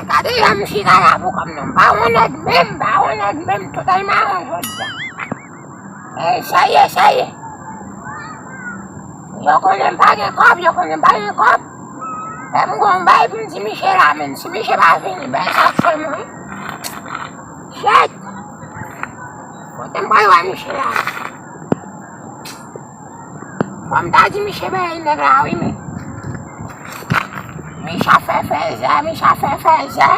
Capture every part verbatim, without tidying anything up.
Gade jan m chita la pou kòb non. M pa wonnèt menm, m pa wonnèt menm, tout ay maron jodi a. Ey, sa ye, sa ye. Yo konnen m pa gen kòb, yo konnen m pa gen kòb. Lè m gon bay pou m di misye la, menm si misye pa vini, bay sa k fè mwen. Shit! Kote m pral wè misye la? Fò m ta di misye bay nèg la wi, men. Misye ap fè fèzè, misye ap fè fèzè.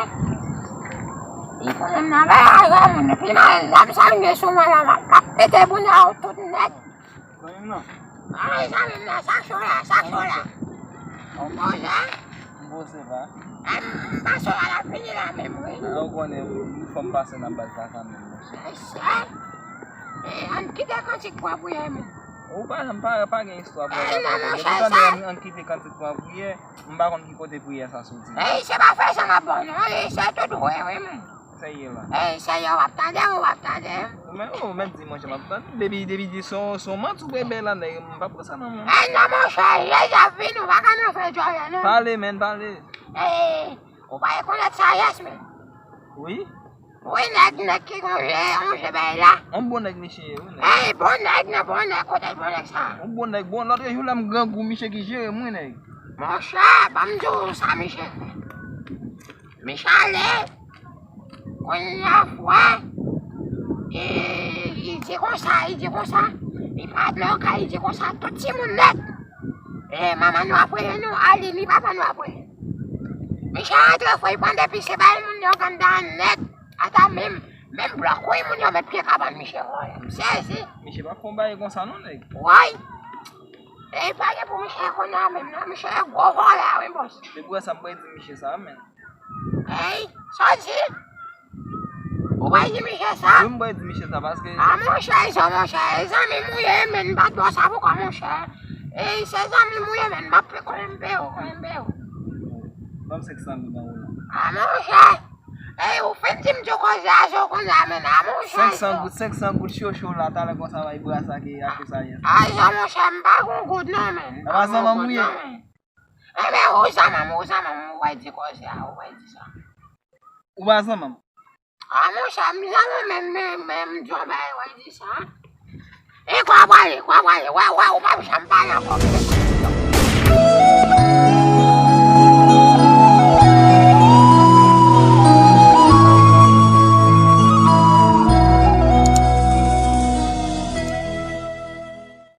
Li konnen m nan bagay la, moun, epi nan zam sa m gen sou mwen la, m ap pete bounè w tout nèt. Zanmi m nan. Ay, zanmi m nan, sa cho la, sa cho la. Ou poze? M poze pa. Em, m pa cho la, l ap vini la menm, wi. A, ou konnen, yon fòm pase nan baz la kanmenm, monchè. Mesye, e, ann kite kantik pran priyè, men. Ou pa, m pa, pa gen istwa pou... Ey, non, monchè, sa. Depi tande ann kite kantik pran priyè, m pa konn ki kote priyè sa soti. Ey, se pa fè sa m ap ba w non, ey, se tout vre, wi, men. Sa ye la. Ey, Seyè, w ap tande m, w ap tande m. Ou mèt, ou mèt di, monchè, m ap tande. Depi, depi di son, son manti ou bay la, nèg, m pa pran sa nan men. Ey, non, monchè, Jezi ap vini, ou pa ka nan fè djòlè, non. Pale, men, pale. Ey, ou pa rekonèt sa, yes, men. Wi. Wi, nèg, nèg ki gon je, yon je bay la. Yon bon nèg, misye ye, wi, nèg. Ey, bon nèg, nan bon nèg, kote bon nèg sa? Yon bon nèg, bon, lòt jou la, m grangou, misye ki jere m, wi, nèg. Monchè, ban m di w sa, misye. Misye ale, kounye a fwa, e, li di konsa, li di konsa, li pa nan kay, li di konsa, tout timoun nèt. E, manman nou ap rele nou, Aline, papa nou ap rele. Misye antre fwa, li pran depi se bay moun yo ganda nèt, ata menm, menm blòk, wi, moun yo met pye kabann misye vòlè. M sezi. Misye pa fè yon bagay konsa non, nèg. Woy. E pa gen pou misye kounye a menm non, misye gwo vòlè, wi, bòs. Depi wè sa, m predi misye sa, men. Ey, sa w di? Ou pa di misye sa? Wi, m pa di misye sa, paske... A, monchè, sa, monchè, e zanmi m ou ye, men, m pa t ba w sa poukò, monchè. Ey, se zanmi m ou ye, men, m ap fè konenpe w, konenpe w. Ban m senk san goud nan ou la. A, monchè. Ey, ou fin di m di koze a, sa w konnen a, men, a, monchè. Senk san goud, senk san goud cho cho la, talè konsa, bay brasa ki achte sa, yes. A, sa, monchè, m pa gon goud, non, men. A, pa zanmi m ou ye? Enben, ou zanmi m, ou zanmi m, ou pral di koze a, ou pral di sa. Ou pa zanmi m? A, monchè, m zanmi w, men, men, men, m di w yon bagay, ou pral di sa. E kwa prale, kwa prale, wè, wè, ou p ap janm pale ankò.